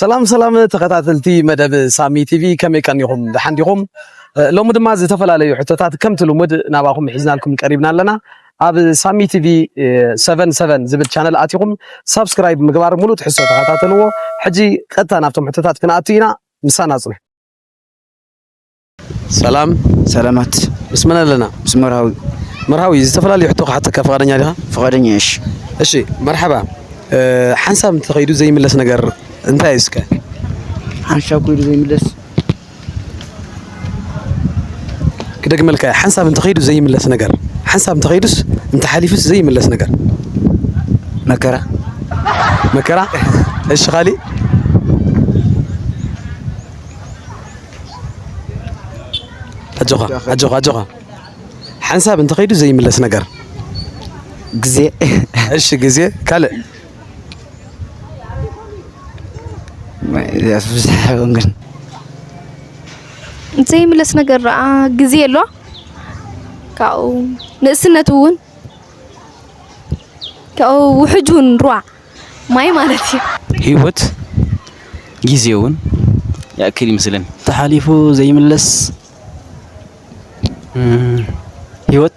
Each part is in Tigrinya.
ሰላም ሰላም ተኸታተልቲ መደብ ሳሚ ቲቪ፣ ከመይ ቀኒኹም? ደሓን ዲኹም? እ፣ ሎሚ ድማ ዝተፈላለዩ ሕቶታት ከምቲ ልሙድ ናባኹም ሒዝናልኩም ቀሪብና ኣለና። ኣብ ሳሚ ቲቪ፣ እ፣ ሰቨን ሰቨን ዝብል ቻነል ኣቲኹም ሳብስክራይብ ምግባር ሙሉእ ትሕዝቶ ተኸታተልዎ። ሕጂ ቀጥታ ናብቶም ሕቶታት ክንኣቱ ኢና። ምሳና ጽንሑ። ሰላም። ሰላማት። ምስ መን ኣለና? ምስ መርሃዊ። መርሃዊ፣ ዝተፈላለዩ ሕቶ ክሓተካ ፍቓደኛ ዲኻ? ፍቓደኛ፣ እሺ። እሺ፣ መርሓባ። እ፣ ሓንሳብ እንተኸይዱ ዘይምለስ ነገር እንታይ እዩ እስከ? ሓንሳብ ከይዱ ዘይምለስ? ክደግመልካ እየ። ሓንሳብ እንተኸይዱ ዘይምለስ ነገር። ሓንሳብ እንተኸይዱስ፣ እንተሓሊፉስ ዘይምለስ ነገር? መከራ። መከራ? እሺ፣ ካሊእ? ኣጆኻ፣ ኣጆኻ፣ ኣጆኻ። ሓንሳብ እንተኸይዱ ዘይምለስ ነገር። ግዜ። እሺ፣ ግዜ። ካልእ? እዚኣስ ብዙሕ ኣይኮንኩን። ዘይምለስ ነገር ደኣ ግዜ ኣሎ። ካብኡ ንእስነት እውን፣ ካብኡ ውሕጅ እውን ሩባ ማይ ማለት እዩ። ህይወት ግዜ እውን ይኣክል ይመስለኒ። ተሓሊፉ ዘይምለስ፣ እም፣ ህይወት፣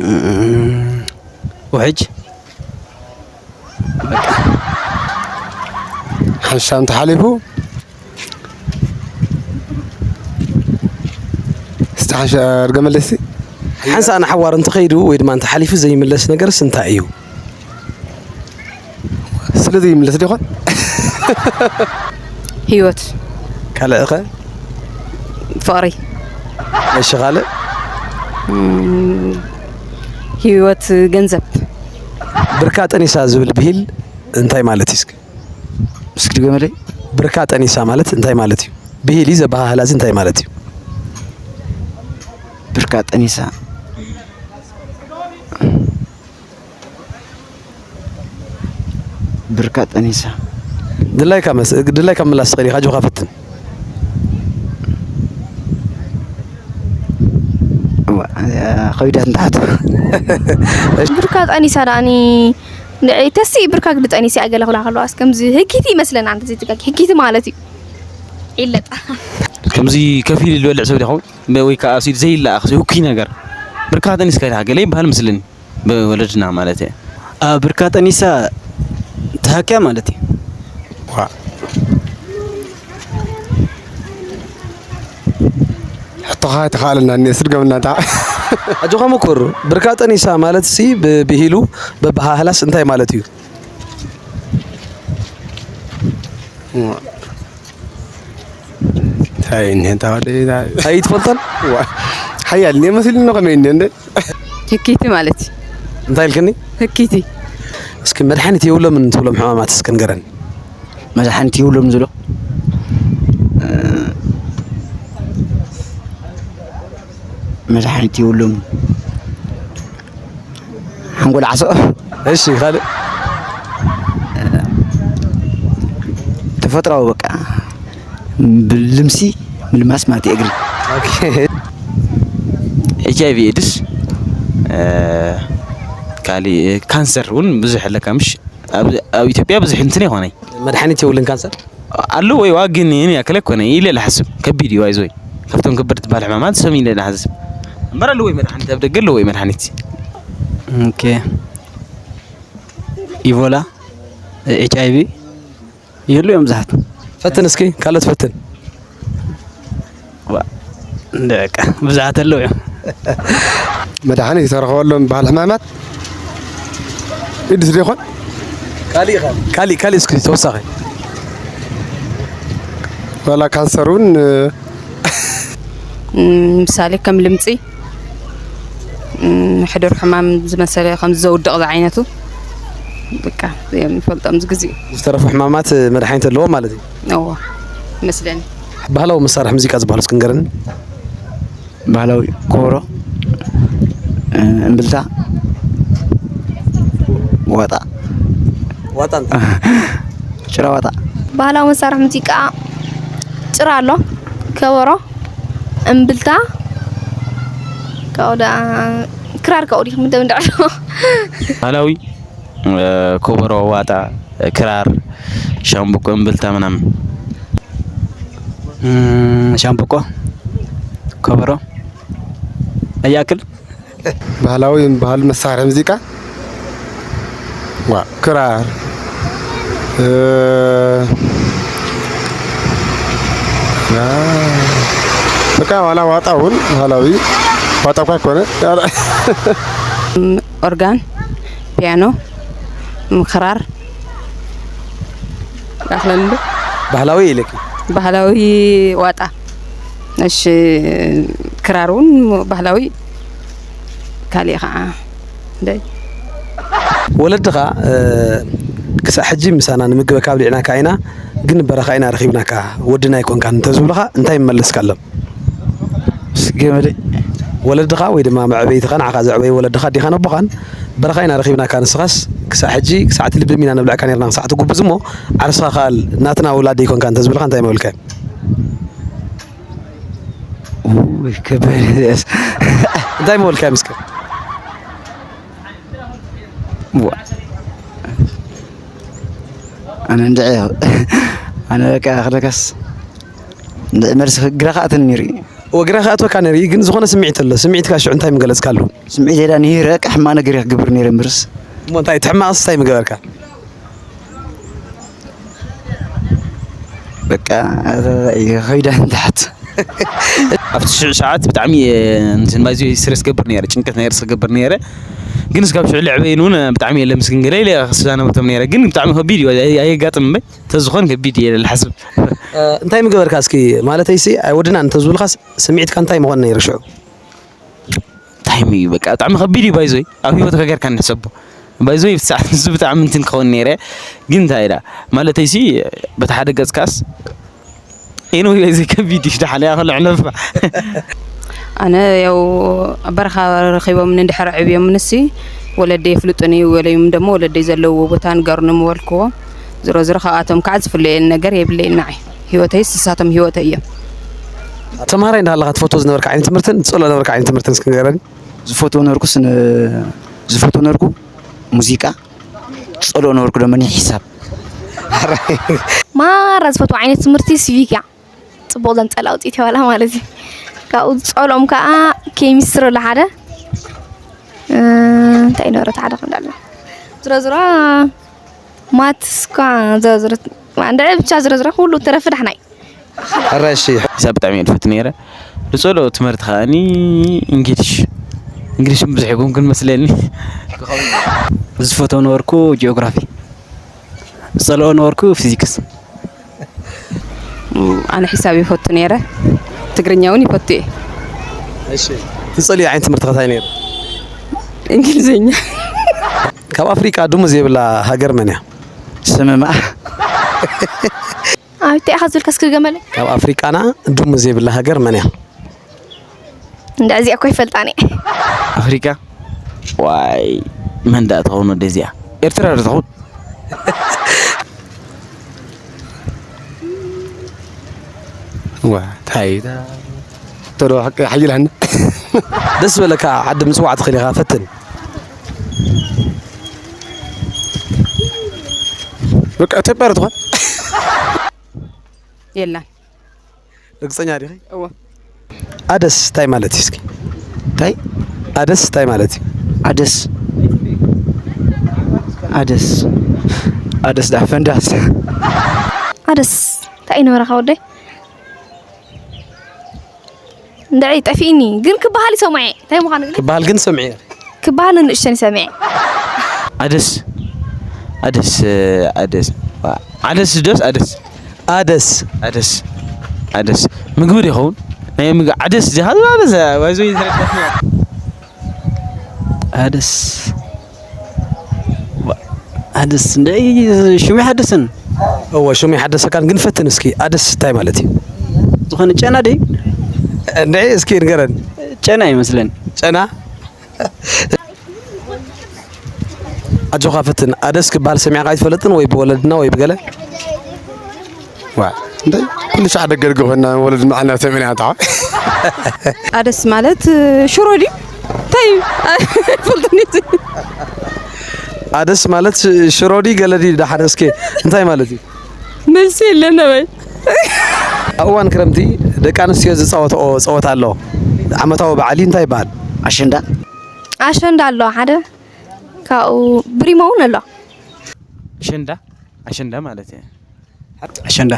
እም፣ ውሕጅ፣ በቃ። ሓንሳብ እንተሓሊፉ፣ እስቲ ሓንሳ-፣ እርገመለይ እስቲ። ሓንሳእ ንሓዋር እንተኸይዱ ወይ ድማ እንተሓሊፉ ዘይምለስ ነገርስ እንታይ እዩ? ስለ ዘይምለስ ዶ ይኾን? ህይወት። ካልእ ኸ? ፍቕሪ። እሺ፣ ካልእ? እም፣ ህይወት ገንዘብ። ብርካ ጠኒሳ ዝብል ብሂል እንታይ ማለት እዩ እስኪ? እስኪ ድገመለይ። ብርካ ጠኒሳ ማለት እንታይ ማለት እዩ? ብሂል እዩ፣ ዘበሃህላ እዚ እንታይ ማለት እዩ? ብርካ ጠኒሳ። ብርካ ጠኒሳ። ድላይካ መስ-፣ ድላይካ ምላስ ትኽእል ኢኻ፣ ኣጆኻ ፈትን። እዋ፣ ከቢዳት እንተሓቶ። ብርካ ጠኒሳ ደኣኒ ንዒ ተሲ ብርካ ግዲ ጠኒሳ እያ ገለ ክብላ ከለዋ፣ እስከ ከምዚ ህኪቲ ይመስለና፣ እንተ ዘይትጋጊ ህኪቲ ማለት እዩ። ይለጣ። ከምዚ ከፊል ዝበልዕ ሰብ ዲኸውን? በ-፣ ወይ ከዓ ኣብሲድ ዘይለኣኽ፣ እዚ ህኩይ ነገር። ብርካ ጠኒስካ ኢልካ ገለ ይበሃል ምስለኒ። ብወለድና ማለት እየ። ኣብ ብርካ ጠኒሳ ተሃክያ ማለት እዩ። ዋ። ሕቶኻ ኣይተኻእለና፣ እኔ ስድገምና እንታ። ኣጆኻ መኮር፣ ብርካ ጠኒሳ ማለት ሲ ብ-፣ ብሂሉ በበሃህላስ እንታይ ማለት እዩ? እንታይ እኒሀ እንታ ወደይ፣ እንታይ? ኣይትፈልጦን? ዋ፣ ሓያል እኒሀ መሲሉኒ፣ ከመይ እኒሀ እንደ? ህኪቲ ማለት እዩ። እንታይ ኢልክኒ? ህኪቲ። እስኪ መድሓኒት የብሎምን ትብሎም ሕማማት እስኪ ንገረኒ። መድሓኒት የብሎም ዝብሎ? እ፣ መድሓኒት የብሎም። ሓንጎል ዓሶ። እሺ፣ ካልእ? ተፈጥሮኣዊ በቃ። ብልምሲ ምልማስ ማለት እዩ እግሪ። ኦኬ። ኤች ኣይ ቪ ኤድስ፣ እ፣ ካሊእ ካንሰር እውን ብዙሕ ኣለካ ምሽ? ኣብ፣ ኣብ ኢትዮጵያ ብዙሕ እንትን ኣይኮነይ። መድሓኒት የብሉን ካንሰር? ኣሎ ወይ ዋ፣ ግን ይህን ያክል ኣይኮነ ኢለ ልሓስብ። ከቢድ እዩ፣ ኣይዞይ። ካብቶም ከበድቲ ዝበሃል ሕማማት ሰም ኢለ ልሓስብ። እምበር ኣሎ ወይ መድሓኒት፣ ኣብ ደገ ኣሎ ወይ መድሓኒት? ኦኬ። ኢቦላ፣ ኤች ኣይ ቪ፣ የሉ እዮም ብዙሓት። ፈትን እስኪ፣ ካልኦት ፈትን። ዋ፣ እንደ በቃ ብዙሓት ኣለዉ እዮም። መድሓኒት ዝተረኸበሎም በዓል ሕማማት ኢድስ ዶ ይኾን? ካሊእ ኸ? ካሊእ፣ ካሊእ እስኪ ተወሳኺ። ዋላ ካንሰር እውን፣ እም፣ ምሳሌ ከም ልምፂ፣ እም፣ ሕዱር ሕማም ዝመሰለ ከም ዘውድቕ ዝዓይነቱ፣ በቃ፣ እዮም ይፈልጦም ዝግዜ። ዝተረፉ ሕማማት መድሓኒት ኣለዎም ማለት እዩ? እዎ፣ ይመስለኒ። ባህላዊ መሳርሒ ሙዚቃ ዝበሃሉ እስኪ ንገረኒ። ባህላዊ ኮበሮ፣ እ፣ እምብልታ፣ ዋጣ። ዋጣ እንታይ? ጭራ ዋጣ። ባህላዊ መሳርሒ ሙዚቃ ጭራ ኣሎ፣ ከበሮ፣ እምብልታ፣ ካብኡ ደኣ ክራር ካብኡ ዲኹም እንደ ምንድዕዶ? ባህላዊ እ፣ ኮበሮ፣ ዋጣ፣ ክራር፣ ሻምብቆ፣ እምብልታ ምናምን። እም፣ ሻምብቆ፣ ኮበሮ፣ ኣያክል። ባህላዊ ባህል መሳርሒ ሙዚቃ ዋ ክራር እ፣ ያ፣ በቃ ዋላ ዋጣ እውን ባህላዊ ዋጣ እኳ ኣይኮነ ኦርጋን፣ ፒያኖ፣ ክራር ይኣኽለኒ ዶ? ባህላዊ ኢለኪ ባህላዊ ዋጣ። እሺ፣ ክራር እውን ባህላዊ። ካሊእ ከዓ ደይ ወለድኻ እ፣ ክሳብ ሕጂ ምሳና ንምግበካ ኣብሊዕናካ ኢና፣ ግን በረኻ ኢና ረኺብናካ፣ ወድና ኣይኮንካን እንተዝብሉኻ እንታይ ምመለስካሎም? ገመደይ ወለድኻ ወይ ድማ መዕበይትኻ ንዓኻ ዘዕበዩ ወለድኻ ኣዴኻን ኣቦኻን በረኻ ኢና ረኺብናካ፣ ንስኻስ ክሳብ ሕጂ ክሳዕ እቲ ልብም ኢና ነብልዐካ ነርና ክሳዕ ትጉብዝ እሞ ዓርስኻ ከኣል ናትና ውላድ ኣይኮንካ እንተዝብልኻ እንታይ ምበልካዮም? ውይ፣ ከበደ እዚኣስ። እንታይ ምበልካዮም እስከ? ዋ። ኣነ እንድዒ ኣነ በቃ ክለካስ እንድዒ መልሲ ግራ ክኣትን ነይሩ እዩ። ወግራ ክኣትወካ ነይሩ እዩ፣ ግን ዝኾነ ስምዒት ኣሎ። ስምዒትካ ሽዑ እንታይ ምገለጽካሉ? ስምዒት የዳ ነይረ ቃሕ ሕማቕ ነገር እየ ክገብር ነይረ እምበርስ እሞ እንታይ እቲ ሕማቕስ እንታይ ምገበርካ? በቃ ከይዳ ንታሕት ኣብቲ ሽዑ ሰዓት ብጣዕሚ እየ እንትን ባይዞ ስትረስ ገብር ነይረ፣ ጭንቀት ናይ ርእሲ ገብር ነይረ። ግን እስካብ ሽዑ ልዕበይን እውን ብጣዕሚ እየ ለምስግን ገለ ኢለ ክዛነበቶም ነይረ። ግን ብጣዕሚ ከቢድ እዩ፣ ኣየ- ኣየጋጥም እምበይ ተዝኾን ከቢድ እየ ኢለ ዝሓስብ። እንታይ ምገበርካ እስኪ ማለተይሲ ኣይወድናን እንተዝብልካስ ስምዒትካ እንታይ ምኾን ነይሩ ሽዑ? ታይም እዩ በቃ ብጣዕሚ ከቢድ እዩ ባይዞይ ኣብ ህይወትካ ጌርካ ንሕሰቦ ባይዞይ ብሰዓት ንሱ ብጣዕሚ እንትን ክኸውን ነይረ። ግን እንታይ ኢላ ማለተይሲ በቲ ሓደ ገጽካስ ኤኖ ባይዞይ ከቢድ እዩ ደሓን እያ ከልዕለፋ ኣነ ያው በረኻ ረኺቦምኒ እንድሕር ዕብዮምንሲ ወለደይ የፍልጡኒ ወለዮም ደሞ ወለደይ ዘለውዎ ቦታ ንገሩኒ ምበልክዎም። ዝሮ ዝሮ ካብኣቶም ከዓ ዝፍለየኒ ነገር የብለይን ንዓይ። ህይወተይስ ንሳቶም ህይወተይ እዮም። ተምሃራይ እንዳሃለኻ ትፈትዎ ዝነበርካ ዓይነት ትምህርትን ትጸልኦ ዝነበርካ ዓይነት ትምህርትን እስኪ ንገረኒ። ዝፈትዎ ነበርኩ ስነ ዝፈትዎ ነበርኩ ሙዚቃ ዝጸልኦ ነበርኩ ደሞ ሒሳብ ማራ ዝፈትዎ ዓይነት ትምህርቲ ሲቪክ እያ። ፅቡቕ ዘምፀላ ውፅኢት የዋላ ማለት እዩ። ካብኡ ዝፀልኦም ከዓ ኬሚስትሪ ኣሎ ሓደ እ፣ እንታይ ይነበረት ሓደ ክንዳለ ዝሮ ዝሮ ማትስ ኳ ዝሮ ዝሮ እንድዒ ብቻ ዝሮ ዝሮ ኩሉ ትረፊ ዳሕናይ ሕራይ እሺ ሒሳብ ብጣዕሚ እየ ዝፈቱ ነይረ ዝፀልኦ ትምህርቲ ከዓኒ እንግሊሽ እንግሊሽ ብዙሕ ይኮንኩን መስለኒ ዝፈትዎ ነበርኩ ጂኦግራፊ ዝፀልኦ ነበርኩ ፊዚክስ ኣነ ሒሳብ ይፈቱ ነይረ ትግርኛ እውን ይፈቱ እየ እሺ ትጸልዮ ዓይነት ትምህርቲ ከታይ ነይሩ እንግሊዝኛ ካብ ኣፍሪቃ ድሙ ዘይብላ ሃገር መን እያ ስምማ ኣብቲ ኢኻ ዝብልካ እስኪ ገመለይ ካብ ኣፍሪቃና ድሙ ዘይብላ ሃገር መን እያ እንዳ እዚኣ እኮ ይፈልጣኒ ኣፍሪቃ ዋይ መን ዳ ትኸውን ወደ እዚኣ ኤርትራ ዶ ትኸውን ዋ ታይ ተዶ ሓቂ ሓይል ሃነ ደስ ዝበለካ ዓዲ ምፅዋዕ ትኽእል ኢኻ ፈትን በቃ ኢትዮጵያ ዶ ትኾን የላን ርግፀኛ ዲኺ እወ ኣደስ እንታይ ማለት እዩ እስኪ እንታይ ኣደስ እንታይ ማለት እዩ ኣደስ ኣደስ ኣደስ ዳ ፈንዳስ ኣደስ እንታይ እዩ ነበረኻ ወደይ እንድዒ ጠፊእኒ ግን ክበሃል ይሰምዐ እንታይ ምዃኑ ግን ክበሃል ግን ሰምዒ ክበሃል ንእሽተን ይሰምዐ ኣደስ ኣደስ ኣደስ ኣደስ ዶስ ኣደስ ኣደስ ኣደስ ኣደስ ምግቢ ዶ ይኸውን ናይ ምግቢ ዓደስ ዲኻ ዝባለሰ ባይዞ ኣደስ ኣደስ እንደ ሽሙ ሓደስን እወ ሽሙ ሓደሰካን ግን ፈትን እስኪ ኣደስ እንታይ ማለት እዩ ዝኾነ ጨና ደይ እንደ እስኪ ንገረን ጨና ይመስለን ጨና ኣጆኻ ፈትን ኣደስ ክበሃል ሰሚዕካ ኣይትፈልጥን ወይ ብወለድና ወይ ብገለ ዋ እንታይ ኩሉ ሻዕ ደገ ደገ ኮይና ወለድ መዓልና ሰሚዕና ታ ኣደስ ማለት ሽሮ ድዩ እንታይ እዩ ኣይፈልጥን እዩ ኣደስ ማለት ሽሮ ድዩ ገለ ድዩ? ደሓን እስኪ እንታይ ማለት እዩ? መልሲ የለን ኣበይ። ኣብ እዋን ክረምቲ ደቂ ኣንስትዮ ዝፃወትኦ ፀወታ ኣሎ። ዓመታዊ በዓል እዩ፣ እንታይ ይበሃል? ኣሸንዳ። ኣሸንዳ ኣሎ ሓደ ካብኡ ብሪሞ እውን ኣሎ። ኣሸንዳ ኣሸንዳ ማለት እዩ። ኣሸንዳ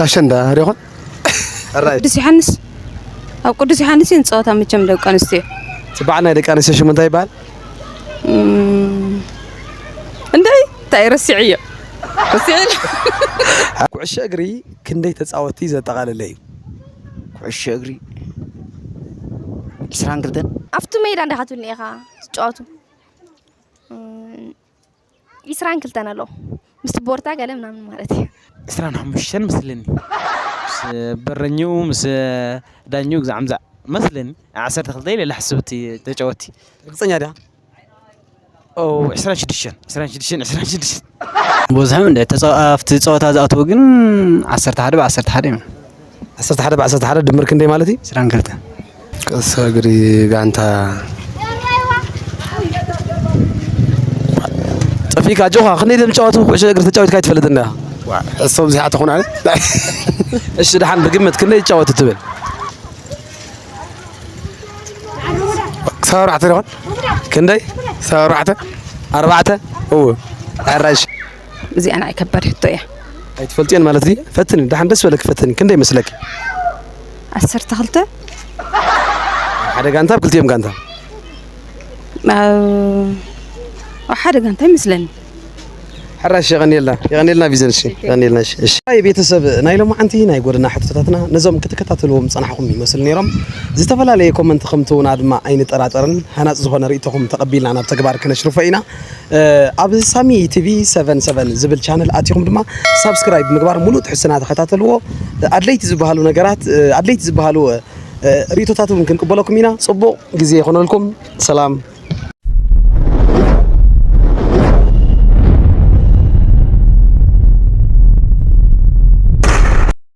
ኣሸንዳ ሪኹን ቅዱስ ዮሃንስ ኣብ ቅዱስ ዮሃንስ እዩ ንፀወታ መቸም ደቂ ኣንስትዮ። እቲ በዓል ናይ ደቂ ኣንስትዮ ሽሙ እንታይ ይበሃል? እም፣ እንደይ እንታይ ረሲዕዮ ረሲዕ ኩዕሾ እግሪ ክንደይ ተፃወትቲ ዘጠቓለለ እዩ? ኩዕሾ እግሪ ዕስራን ክልተን ኣብቲ ሜዳ እንዳኻትብልኒ ኢኻ ዝጫወቱ እም፣ ዒስራን ክልተን ኣለዉ ምስቲ ቦርታ ገለ ምናምን ማለት እዩ። ዕስራን ሓሙሽተን መስለኒ ምስ በረኛኡ ምስ ዳኛኡ ግዛዕ ምዛዕ መስለኒ። ዓሰርተ ክልተ ኢለ ልሓስብ እቲ ተጫወቲ። ርግፀኛ ዲኻ? ኦ ዕስራን ሽዱሽተን ዕስራን ሽዱሽተን ዕስራን ሽዱሽተን ብዙሕም እንደ ተጻ- ኣብቲ ጸወታ ዝኣተዉ ግን ዓሰርተ ሓደ ብ ዓሰርተ ሓደ እዮም። ዓሰርተ ሓደ ብ ዓሰርተ ሓደ ድምር ክንደይ ማለት እዩ? ዕስራን ክልተ። ኩዕሶ እግሪ ጋንታ ጠፊእካ ኣጆኻ፣ ክንደይ ደም ጫወቱ ኩዕሾ እግሪ ተጫዊትካ ኣይትፈልጥ እንዳ? እሶም ዚኣ ተኾን ኣለ እሺ፣ ደሓን ብግምት ክንደይ ይጫወቱ ትብል? ክሳብ ኣርባዕተ ደኾን ክንደይ? ክሳብ ኣርባዕተ ኣርባዕተ? እዎ። ሕራሽ። እዚኣ ንዓይ ከባድ ሕቶ እያ። ኣይትፈልጥዮን ማለት ድዩ? ፈትኒ፣ ደሓን ደስ በለኪ ፈትኒ። ክንደይ ይመስለኪ? ዓሰርተ ክልተ ሓደ ጋንታ ኣብ ክልቲኦም ጋንታ? ኣብ ኣብ ሓደ ጋንታ ይመስለኒ። ሕራሽ የቐንየልና፣ የቐንየልና ቪዘን፣ እሺ፣ የቐንየልና፣ እሺ፣ እሺ። ኣይ ቤተሰብ፣ ናይ ሎማዓንቲ ናይ ጎደና ሕቶታትና ነዞም ክትከታተልዎም ዝጸናሕኹም ይመስሉ ነይሮም። ዝተፈላለየ ኮመንት ከም ትህቡና ድማ ኣይንጠራጠርን። ሃናጺ ዝኾነ ርእይቶኹም ተቐቢልና ናብ ተግባር ከነሽርፎ ኢና። እ፣ ኣብ ሳሚ ቲቪ ሰቨን ሰቨን ዝብል ቻነል ኣቲኹም ድማ ሳብስክራይብ ምግባር ሙሉእ ትሕዝቶና ተኸታተልዎ። ኣድለይቲ ዝበሃሉ ነገራት፣ እ፣ ኣድለይቲ ዝበሃሉ፣ እ፣ ርእይቶታት እውን ክንቅበለኩም ኢና። ጽቡቕ ግዜ ይኹነልኩም። ሰላም።